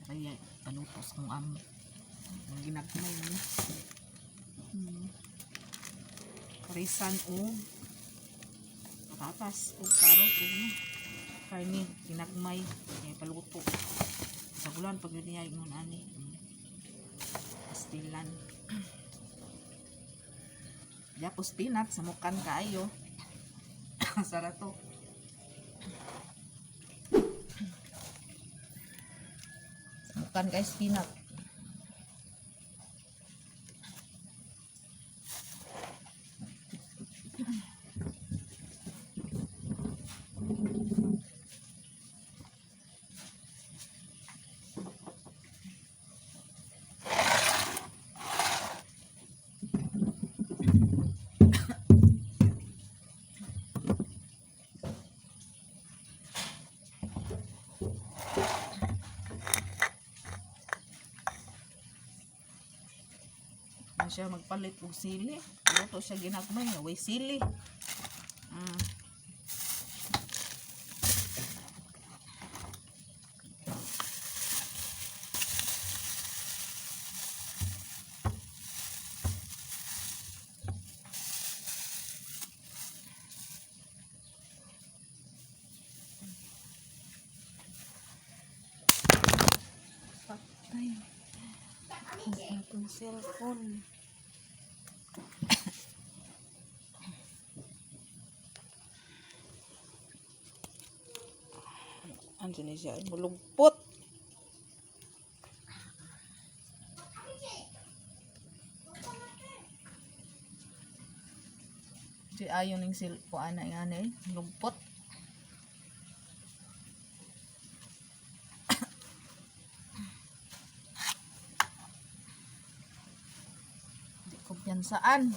Kaya paluto sa kong amo. Ang ginagmay ni. Risan og patatas ug karot ug no, karne ginagmay kay paluto. Sa gulan pag yun niya ingon ani. Pastilan. Yapos peanut samukan kaayo. Sara to. Samukan guys, peanut. Ano siya magpalit og sili. Luto siya ginagmay nga way sili. Patay. Ang atong cellphone. Ano ni siya? Mulugpot. Di ayon ning cellphone ana nga eh. Lugpot. Di kumpiyansaan.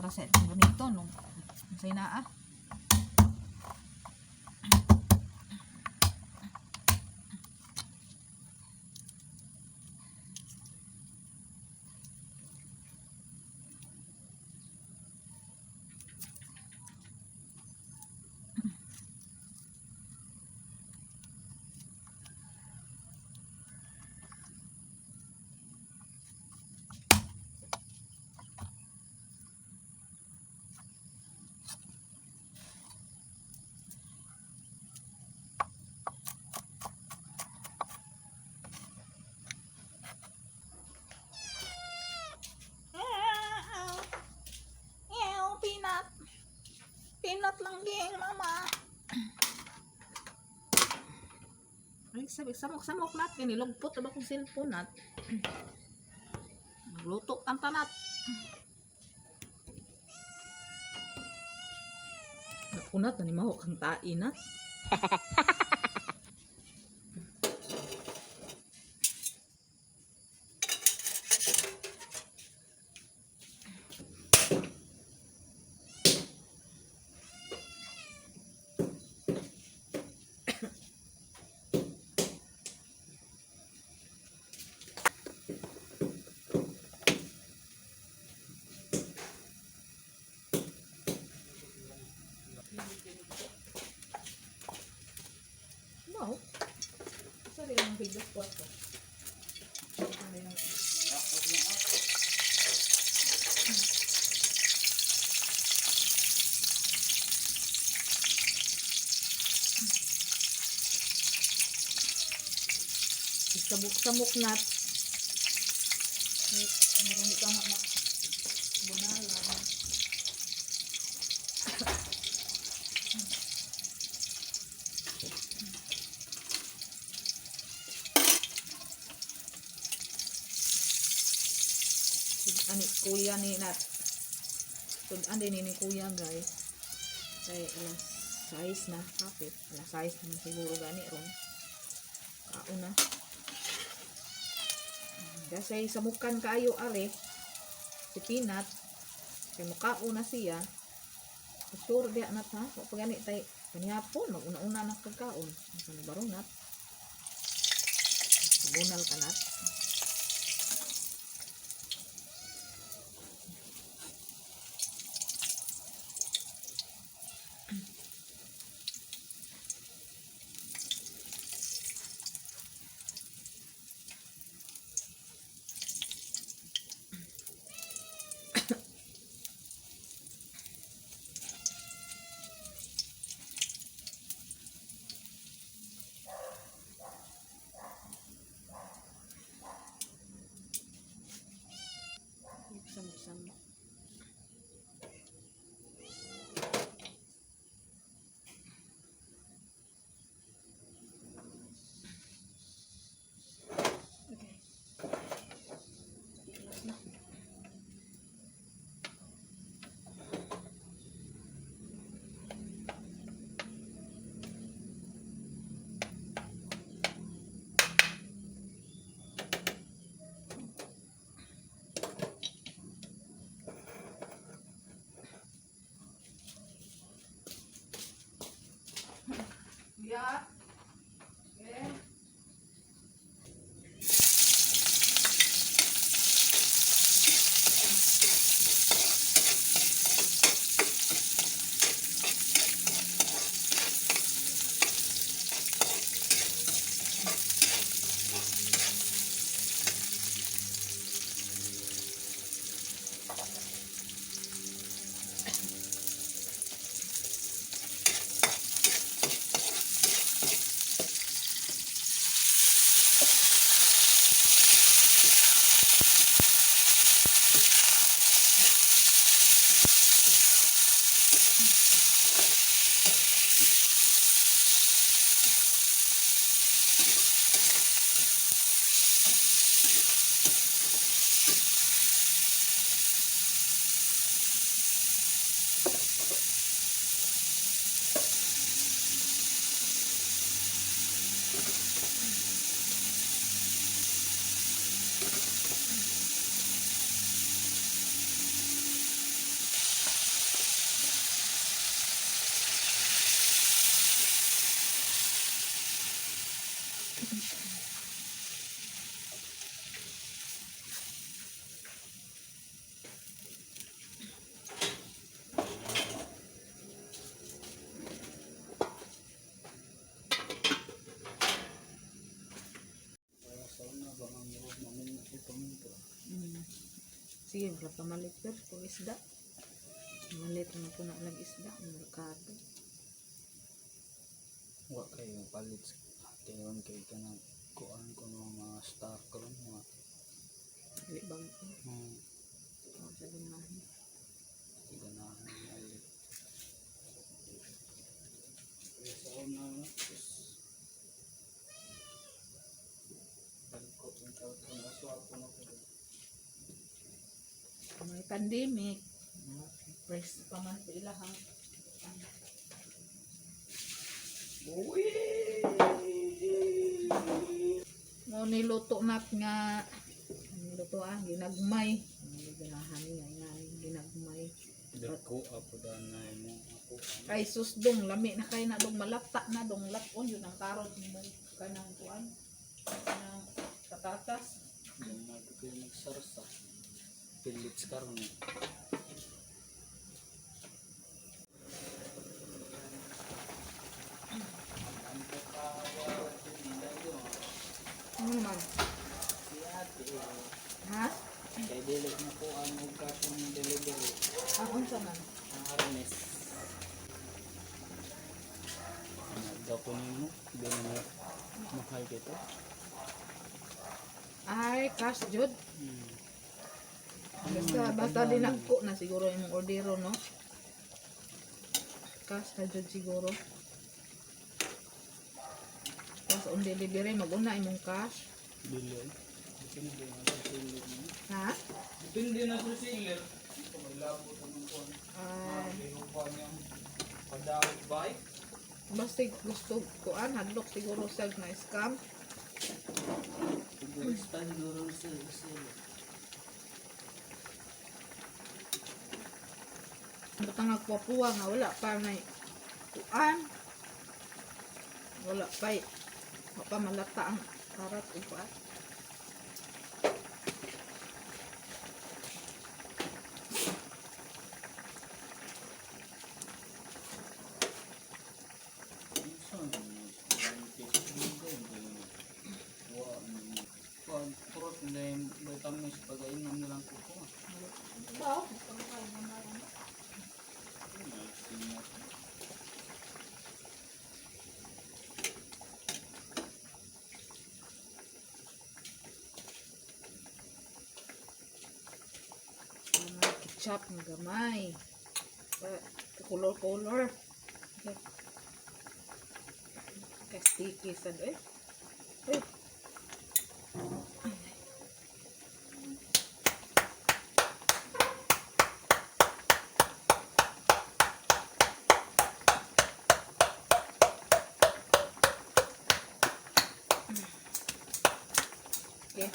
Basta itong gamito no. Unsay naa? Meow, peanut. Peanut lang din, mama. Ay, sabi, samok-samok nat. Kinilugpot na ba kong cellphone nat? Magluto ang tanat. Nakunat, nanimaho kang tain nat. No. Sorry lang video ko ito. Samok-samok na. Meron ka nga na. Bunalan. Ani kuya ni Nat. Tud-an din ni kuya, guys. Kay alas 6 na kapit. Alas 6 naman siguro gani ron. Kaon na. Kasi samukan kaayo are si Peanut. Kay mukaon na siya. Sure di nat ha. Wa pa gani tay kanihapon mag-una-una na kagkaon. Ang baro nat. Bunal ka nat. Samok-samok. Okay. Ilas na. Yeah. Yeah. Kaya sa una ba ang murag mamin ko paminto. Sige, wala pa malit pero kung isda. Malit na po na nag-isda, ang merkado. Wa kayo palit sa teon kay kanang kuan ko no mga stock karon mga Dili bang oh, sa ganahan. Ganahan ay. Kaya sa una no, is dagko ang tawag ko na swap ko na ko. May pandemic. Press pa man sa ilahang. Uy! Mo niluto nat nga niluto ah ginagmay. Ang ganahan niya nga ginagmay. Dagko apo danay mo ako. Kay susdong lami na kay na dong malata na dong laton yun ang karot mo kanang kuan kanang patatas. Gamay ko kayo nagsarsa. Pillits karon. Ano naman? Si ate, Ha? kay dili na po ang og cash on delivery Ang unsa man? ang arnes. Nagdaw ko nimo, di na mahal kito. Ay, cash jud. Basta basta dinagko na siguro imong ordero no. Cash na jud siguro. Cash on delivery maguna imong cash. Dili. Depende na sa seller mo. Ha? Depende na sa seller. Ito may labot ang kuan. Ay, Ay, kuan yung padawit bike. basta gusto kuan hadlok siguro sa na scam. Siguro siguro sa seller. Butang nagpupuwa nga wala pa na kuan. Wala pa eh. Wala pa malata ang karat o kuan. Purot na yung vitamins pag-ainom na lang ko ko. Ba? Mga ketchup nga gamay. Color color. Okay. Kay sticky sad eh. Eh. Okay.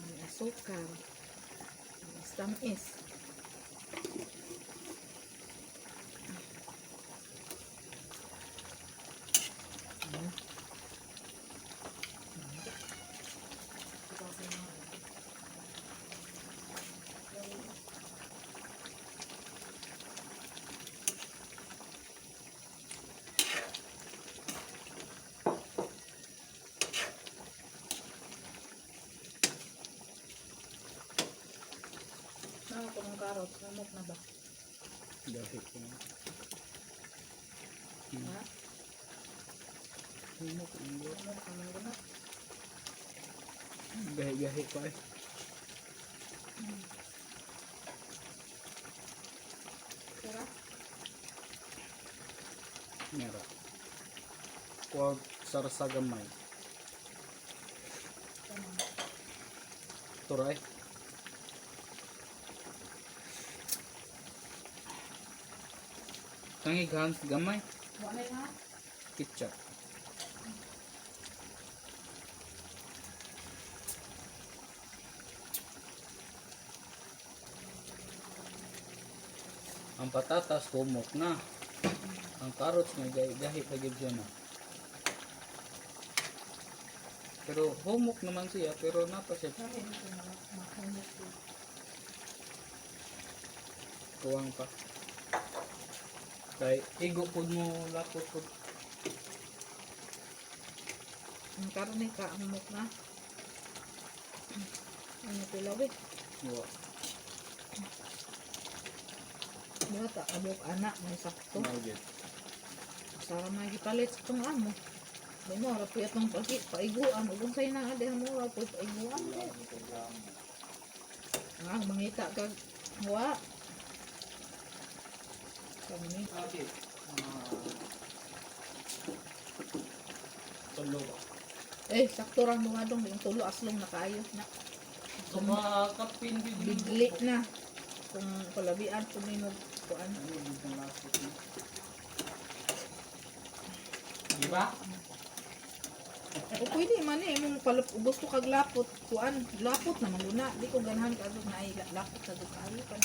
May asukar. May tamis. Ano ko ng carrots? Namok na ba? Dahil ko na. Ha? Humok ang buwan. Namok na man guna. Gahi-gahi pa eh. Tara. Mira. Kuwag sarsa gamay. Turay. Tangig hans gamay. Wala ha? Ketchup. Ang patatas humok na. Ang carrots nga gahi pa gid siya na. Pero humok naman siya pero napa siya Sabi nito na mahumok ko. kuwang pa. Kay igo pud mo lapot pud. Ang karne ka, humok na. Ano pilaw eh. Wa. Bata, abok anak, may sakto. Mao gyud. Sara may gipalit sa itong amo. Di mo, rapoy atong pagi, paiguan. Ugong sa'yo na, ade mo, rapoy paiguan. Ah, mangita kag, wa. Kami ni. Okay. Tulo. Eh, sakto rang dumadong, yung tulo aslong na kaayo na. Sumakapin gid. Bigli na. Kung palabian, kuminog, kuan. Ano gid ang lapot ni? Di ba? O pwede man eh, mong palap, gusto kag lapot, kuan, lapot naman guna. Di ko ganahan ka na ay lapot sa kaayo pa.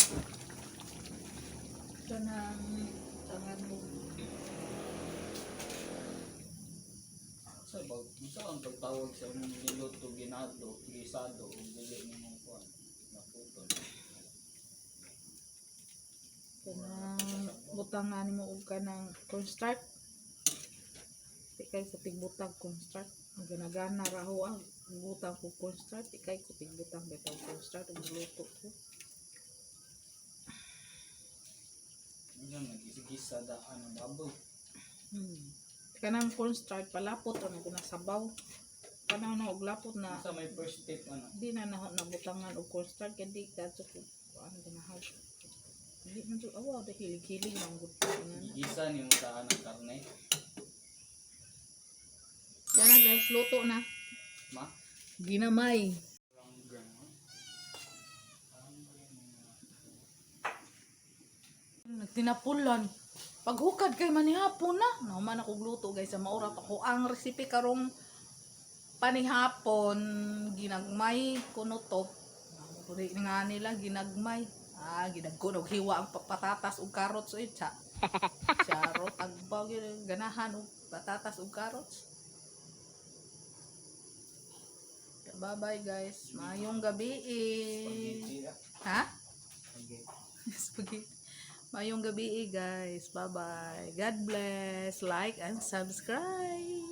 Kanang tangan mo. Sa ba, unsa ang pagtawag sa imong niluto ginado, gisado o dili nimong kuan? Naputon. Kanang butangan mo og kanang cornstarch. Di kay sa tigbutang cornstarch. Ang ganagana ra ho ang butang ko cornstarch. Di kay ko tigbutang bitaw cornstarch ug luto ko. Ano nagisgisa daan ang baboy. Kanang cornstarch palapot ano ko na sabaw. Kanang na og lapot na Unsa may first step ano? di na naho nabutangan og cornstarch kay di kadto ko ano ganahan. Di man jud awa da hilig-hilig man gud ko nga. Gigisa nimo daan ang karne. Sana guys, luto na. Ma? Ginamay. Nagtinapulan. Paghukad kay manihapon na. Nahuman ako luto guys sa maura pa ko ang recipe karong panihapon ginagmay kuno to. Puri nga nila ginagmay. Ah, ginagkuno og hiwa ang patatas ug carrots oy cha. Charot agbaw gyud ganahan og patatas ug carrots. Bye bye guys. Maayong gabi. Spaghetti ah. Ha? Spaghetti. Spaghetti. Maayong gabi guys. Bye-bye. God bless. Like and subscribe.